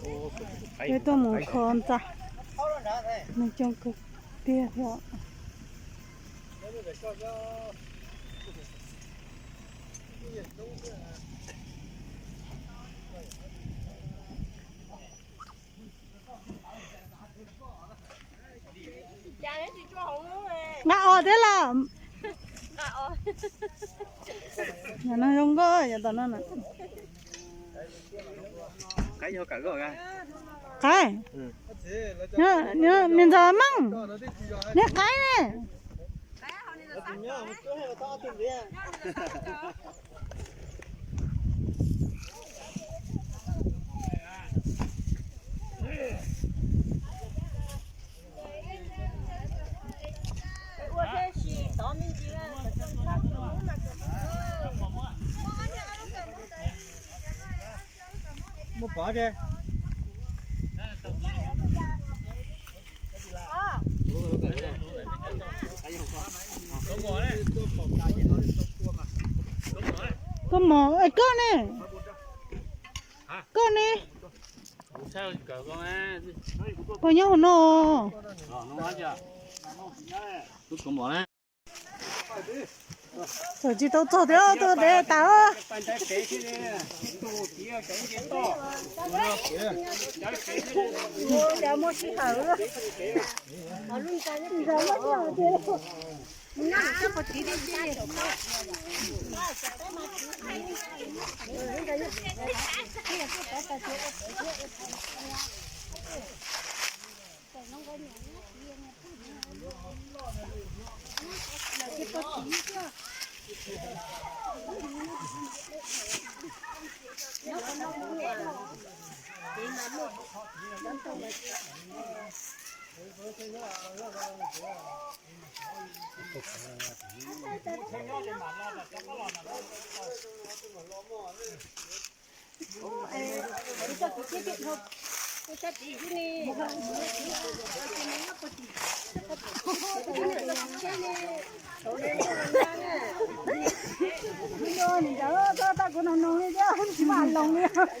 Peb tuaj mus kho ntxa, nws coob kawg tiag thiab. Nqa os thiab los? No zoo nkauj yog tom no na. Qaib, me ntxhais Hmoob, niag qaib ne. Muab pov. Koj mos, koj ne? Koj ne? Puas nyob hauv no? Txawm tsis tau txog thiab, tuaj deb tas.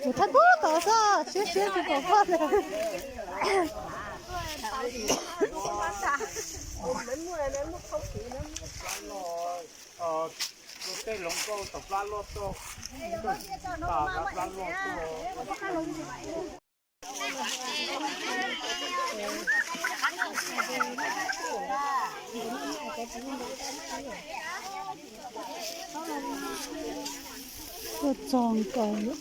Kuv thab tub tod xwb, siab siab tsis pom koj li. Tej hluas nkauj tau plab loj tuaj, plab loj tuaj. Tuaj txog nkaus.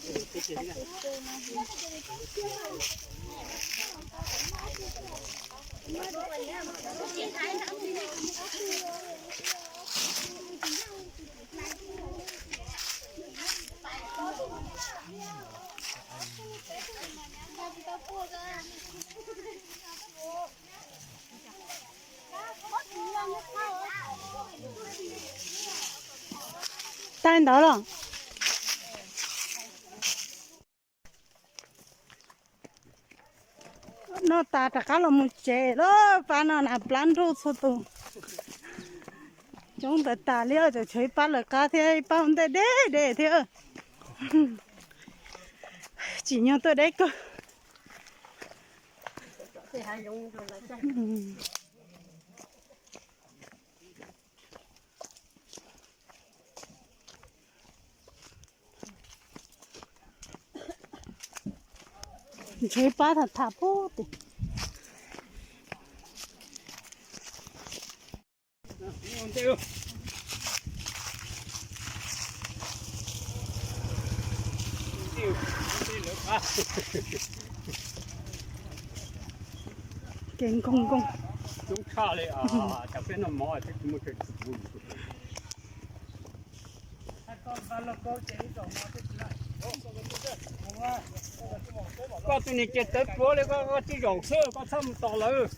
Tag ntawd los? Noj tas rov qab los mus tsev lawm, pab no na plab nruj txhua tus. Coob ntawd tas li, tseem tshuav ib pab lawv qab thiab ib pab ua ntej deb deb thiab. Tsim nyog tuaj deb kawg. Ntshe pab tham tham pub tim. Kev nkoog nkoog. Coob tshaj li, cas peb noj mov peb tsis muaj chaw tsis pub. Koj tus niam ces tawv pluav li, koj tib zaum xwb, koj txhob mus tos lawv.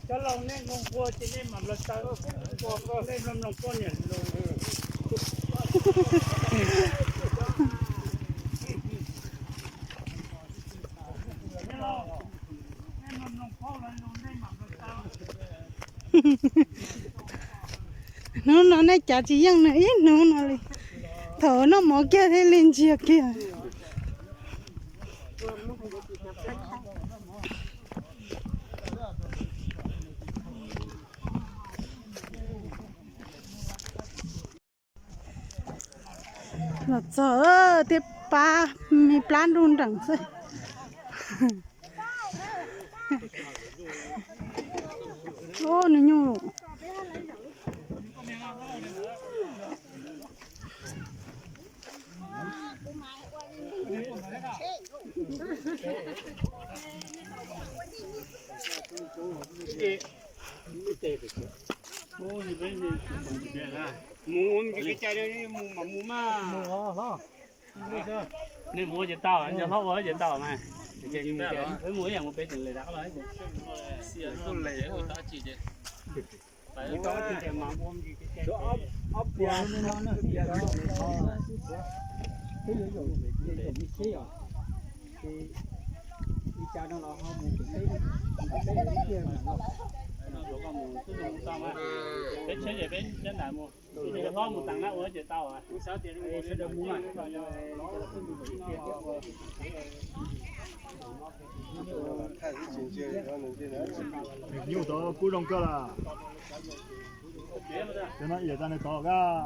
Cov laus nej nqua nqua ces nej mam nplawg taw, nqua koj, nej mloog mloog poj niam lus. Hnub no nej cav tsis yeej nws ib hnub no li. Thaum noj mov kiag thiaj li ntsiag kiag. Los txog thiab pab me plab nruj nreem xwb. Nws nyuj. Mus ua kev cai, mus mas mus mas. Nej mus ua ces tau, yog hlob ua ces tau mas. Peb mus ib yam mus peb tseem lem dab los. Peb tsheb ces peb cab ntais mus. Yog hlob mus taag nab ua ces tau. Nyuj tod kub zoo kawg lawm. Cov no iam tag nws tod kab.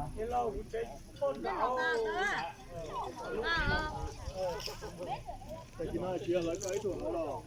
Tag kis no tsis yog lawv koj ib tug hov los.